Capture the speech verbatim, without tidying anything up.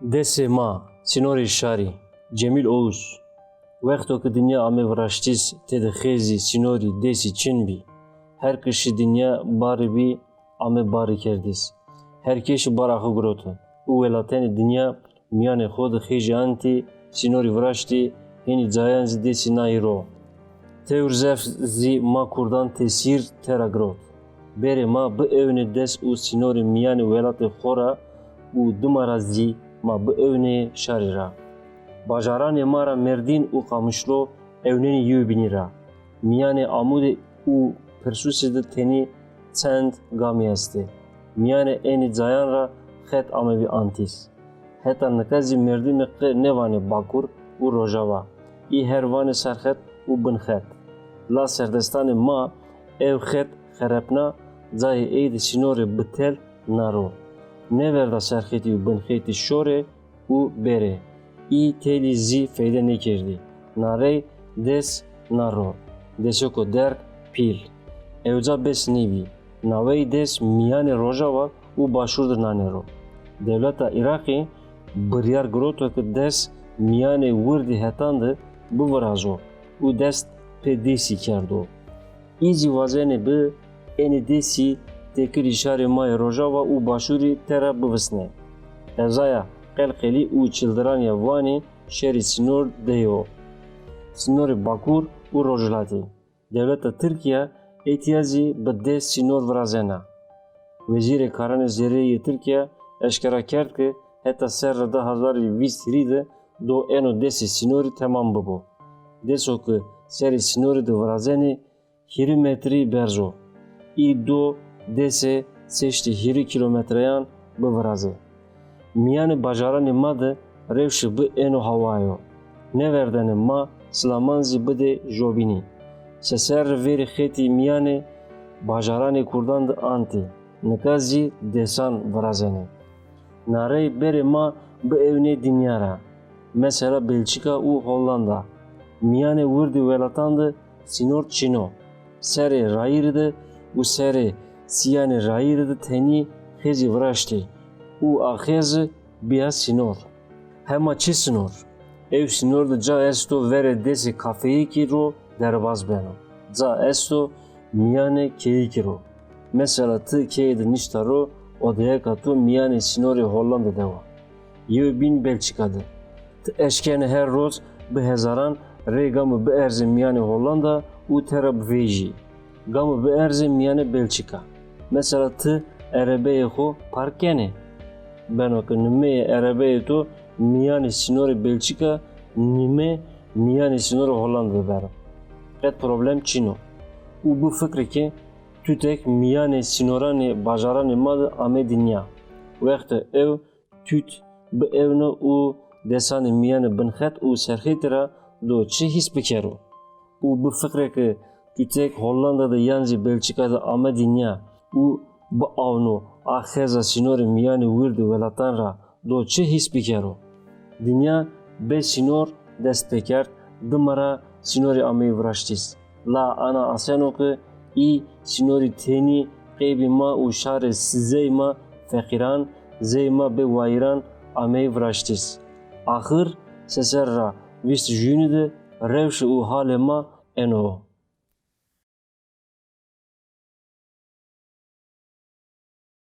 Desê ma, sînorê şarî. Cemîl Oğuz. Wexto ke dinya ame viraştîs, tede xêzî, sînorî, desî çin bî. Her ke şî dinya barî bî, ame barî kerdîs. Her kesî bara xo giroto û welatenê dinya mîyanê xo de xêzî antî, sînorî viraştî, hênî cayan zî desî nayî ro. Tewr zaf zî ma kurdan tesîr tera girot. Bêrê ma biewnê des û sînorê mîyanê welatê xo ra û dima ra zî ma biewnê şarî ra. Bajaranê ma ra Mêrdîn û Qamişlo ewnenê yewbînî ra. Mîyanê Amûdê û Pirsûsî de tenî çend gamî estê. Mîyanê enî cayan ra xet amebî antîs. Heta nika zî merdimî qe nêvanê Bakur û Rojava. Î her vanê serxet û binxet. La serdestanê ma ew xet xerepna, cayê ey de sînorê bitel na ro. Nêverda serxetî û binxetî şorê û bêrê. Î telî zî feyde nêkerdî. Na rey des na ro. Desêko derg, pîl. Ewca bes nêbî. Nawey des mîyanê Rojava û Başûr de nanê ro. Dewleta Îraqî biryar giroto ke des mîyanê wirdî hetan de bivirazo û dest pê desî kerdo. Î zî wazenê bi enê desî têkilî şarê ma yê Rojava û Başûrî tera bivisnê. Qezaya Qelqelî û Çildiran ya Wanî şerî sînor de yo. Sînorê Bakur û Rojhilatî. Dewleta Tirkîya etîya zî bi des sînor virazena. Wezîrê Karanê Zereyî yê Tirkîya eşkera kerd ke heta serra di hezar û vîst hîrî de do eno desê sînorî temam bibo. Deso ke serê sînorî de virazenê hîrî metrî berz o. Î do desê seştî hîrî kîlometreyan bivirazê. Mîyanê bajaranê ma de rewşe bi êno hawayo. Nêverdenê ma silaman zî bidê jobînî. Seserre verî xetî mîyanê bajaranê kurdan de antî. Nika zî desan virazenê. Na rey bêrê ma biewnê dinya ra. Mesela Belçîka û Hollanda. Mîyanê wirdî welatan de sînor çin o. Serê rayîrî de û serê sîyanê rayîrî de tenî xêzî viraştî û a xêzi bîya sînor. Hema çi sînor? Ew sînor de ca esto verê desê kafeyêkî ro derbaz beno. Ca esto mîyanê keyêkî ro. Mesela ti keyê de nişta ro, odeyeka to mîyanê sînorê Hollanda de wa. Yewbîn Belçîka de. Ti eşkenê her roz bi hezaran rê game bierzê mîyanê Hollanda û tera bivejî. Game bierzê mîyanê Belçîka. Mesela ti erebeyê xo park kenê. Beno ke nimeyê erebeyê to mîyanê sînorê Belçîka, nîme mîyanê sînorê Hollanda de beno. Qet problem çin o. Û bifikre ke tutek mîyanê sînoranê bajaranê ma de ame dinya. Wexto ew tut biewno û desanê mîyanê binxet û serxetî ra do çi hîs bikero? Û bifikre ke tutek Hollanda de yan zî Belçîka de ame dinya û biawno a xeza sînorê mîyanê wirdî welatan ra do çi hîs bikero? Dinya bê sînor dest pêkerd, dima ra sînorî ameyî viraştîs. La ana aseno ke î sînorî tenî qeybî ma û şarê zey ma feqîran, zey ma bê wayîran ameyî viraştîs. Axir seserra vîst jûnî de rewşe û halê ma eno o.